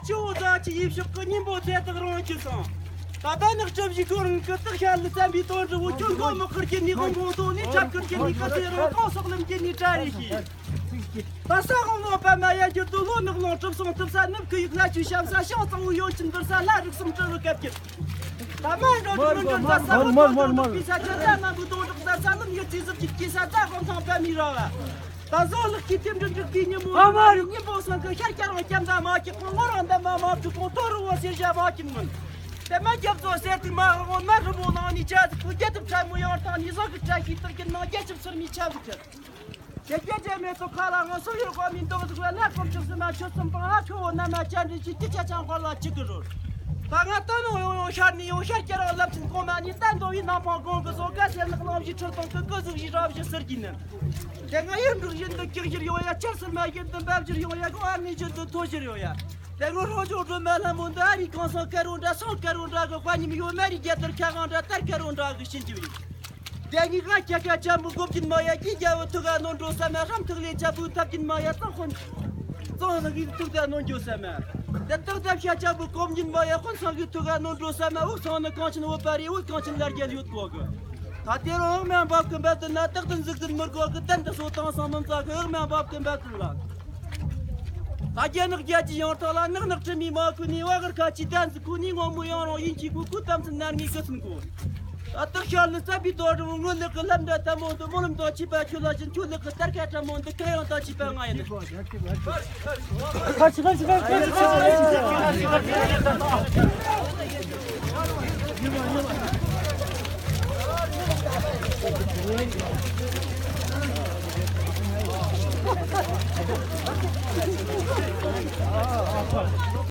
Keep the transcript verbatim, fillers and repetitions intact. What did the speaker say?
ཅོ་ཟ་ཅི་ཡིབ་ཤོག་གི་སྙིང་པོ་ཚེ་ཐག་རིང་གི་སོང་། ད་ལྟ་ནག་གྲུ་བཞི་ཁོ་རང་གི་སྟག་ཤར་ལ་བཙན་པའི་དོན་འགྲུབ་བོ་ཁྱོད་མགོ་མི་ཁུར་གྱི་ནི་དབང་པོ་དོ་ནི་ཆབ་ཁུར་གྱི་ནི་ཁ་ཚེ་རང་གང་སོག་ལམ་གྱི་ནི་གྲལ་རེ་ཤི། ད་ས་དབང་ལོ་པ་མ་ཡ་འགྱུར་དུ་ལོ་ནག་ལོང་གྲུབ་སོང་ཐུབ་ས་ནུབ་ཁུ་ཡུག་ལ་ཆུ་ཤམ་ས་ཤང་གཙང་བོ་ཡོན་ཆིན་འབུར་ས་ལ་རིག་གསུམ་སྤྲུལ་བུ་སྐབས་ཀྱི། ད་མ་འགྲོ་དུ་མི་འགྲོ་ས་ས་བོ་དོན་འགྲུབ་པའི་ས་ཆ་ད་ན་བུ་དོན་འགྲུབ་ས་ས་ལམ་ཡོད་ཚེ་ཟུར་གྱི་སྐྱེ་ས་ད་དབང་ཐང་པ་མི་ར་བ། ད་བཟོ་ལགས་ཀྱི་ཐེམ་འདྲ་འགྲིག་པའི་ཉིན་མོ་ཨ་མ་རེད། ཉིན་པོ་སང་གི་ཤར་སྐྱ་རང་སྐྱམ་ད་མ་ཀྱི་ཁོང་ངོ་རང་ད་མ་མ་ཕྲུ་ཁོང་ཐོ་རུ་བོ་སེར་བཞག་མ་ཀྱི་མིན། དེ་མ་རྒྱབ་བཟོ་སེར་ཐིག་མ་ཧོ་མ་རུ་མོ་ནང་ནི་ཅ་ཟི་ཁུ་རྒྱལ་དུ་ཕྲ་མོ་ཡང་ཐང་ནི་བཟོ་གི་བཀྲ་ཤིས་སྟག་གི་ནང་རྒྱལ་ཆབ་ཚུར་མི་ཆབ་གི་ཁྱེད། དེ་རྒྱལ་ཇེ་མེད་དུ་ཁ་ལ་ང་སུ་ཡོད་གོ་མི་འདུག་ཟིག་ལ་ལ་ཁོམ་ཆུ་སི་མ་ཆུ་སུམ་པང་ལ་ཁྱོ་བོ་ན་མ་ཅན་རི་ཅི་ཅི་ཆ་ཆང་ཁོ་ལ་ཅི་གི་རུ། ད་ང་ད་ནོ་ཡོང་ཡོང་ཤར་ནི་ཡོང་ཤར་སྐྱ་རང་ལབ་ཚིན་གོང་མ་ནི་ད་འདོ་བའི་ནང་པང་གོང་གི་བཟོ་དཀའ་སེ་ནག་ལམ་བཞི་ཁྲིར་གཏོང་གི་ཀི་ཟུག་བཞི་ར་བཞི་ཟེར་གྱི་ནི། དེ་སྔ་ཡིན་འབྲུག་བཞིན་དུ་སྐྱིག་བཞིར་ཡོང་ཡ། ཆར་སིལ་མ་བཞིན་དུ་འབབ་བཞིར་ཡོང་ཡ། གོ་ཨ་ནི་བཞིན་དུ་མཐོ་བཞིར་ཡོང་ཡ། དེ་སྔོན་ཧྲོ་ཇོ་སྒྲོལ་མ་ལྷ་མོ་འདི་ཨ་རིའི་གང་སང་ཀ་རོ་འདྲ་སང་ཀ་རོ་འདྲ་གི་དཔའ་ཉམས་ཡོད། མ་རི་རྒྱལ་དར་ཁ་གང་འདྲ་དར་ཀ་རོ་འདྲ་གི་ཤིན་ཅི་ཡོད། དེ་གཉིས་ཀ་ཁྱེད་ཀ་ཅམ་བུ་གོ་བཀྱིན་མ་ཡ། ཀྱི་རྒྱལ་བུ་ཐུག་ག་ནོར་འགྲོ་ས་མ། ཧྲམ་ཐུག་ལས་ཅམ་བུ་ཐབ་ཀྱིན་མ་ཡ། གཙང་ཁོན་གཙང་ལ་གི་ཐུག་ད་ནོར་འགྱོ་ས་མ། དེ་ཏག་ཏག་ཤ་ཅམ་བུ་གོ་བཀྱིན་མ་ཡ། དཔོན་སང་གི་ཐུག་ག་ནོར་འགྲོ་ས་མ། འུག་སང་ནི་གང་ཆེན་འོད་པ་རེ། འུག་གང་ཆེན་ལ་རྒྱལ་ཡོད་གོ་གི། ད་དེ་རུ་འོག་མ་འབབ་ཀི་འབབ་དུ་ན། སྟག་ཏུ་འཛུགས་དུ་མི་དགོས་གི། དན་དུ་སོ་དང་སང་མི་མཛའ་གི། འོག་མ་འབབ་ཀི་འབབ་དུ་ལ། ད་རྒྱ་ནག་རྒྱལ་གྱི་ཡང་ཐོག་ལ་ནག་ནག་ཁྲི་མི་མ་ཁུ་ནི་བ་གར་ཁ་ཅི་དན་ཟི་ཁུ་ནི་ངོ་མོ་ཡང་རང་ཡིན་གྱི་གུ་གུ་དམ་ཚིག་ནར་ངེས་གི་ཚིན་གོ། ད་སྟག་ཤར་ལ་རྩ་བའི་དོ་རུ་ངོ་ལེགས་གི་ལམ་འདྲ་ཐལ་མོ་འདི་མོ་ལམ་དང་ཕྱི་པ་ཁྱོད་ལ་བཞིན། ཁྱོད་ལེགས་གི་དར་ཁ་ཁྲ་མོ་འདི་ཁ་ཡང་དང་ཕྱི་པ་ང་ཡིན།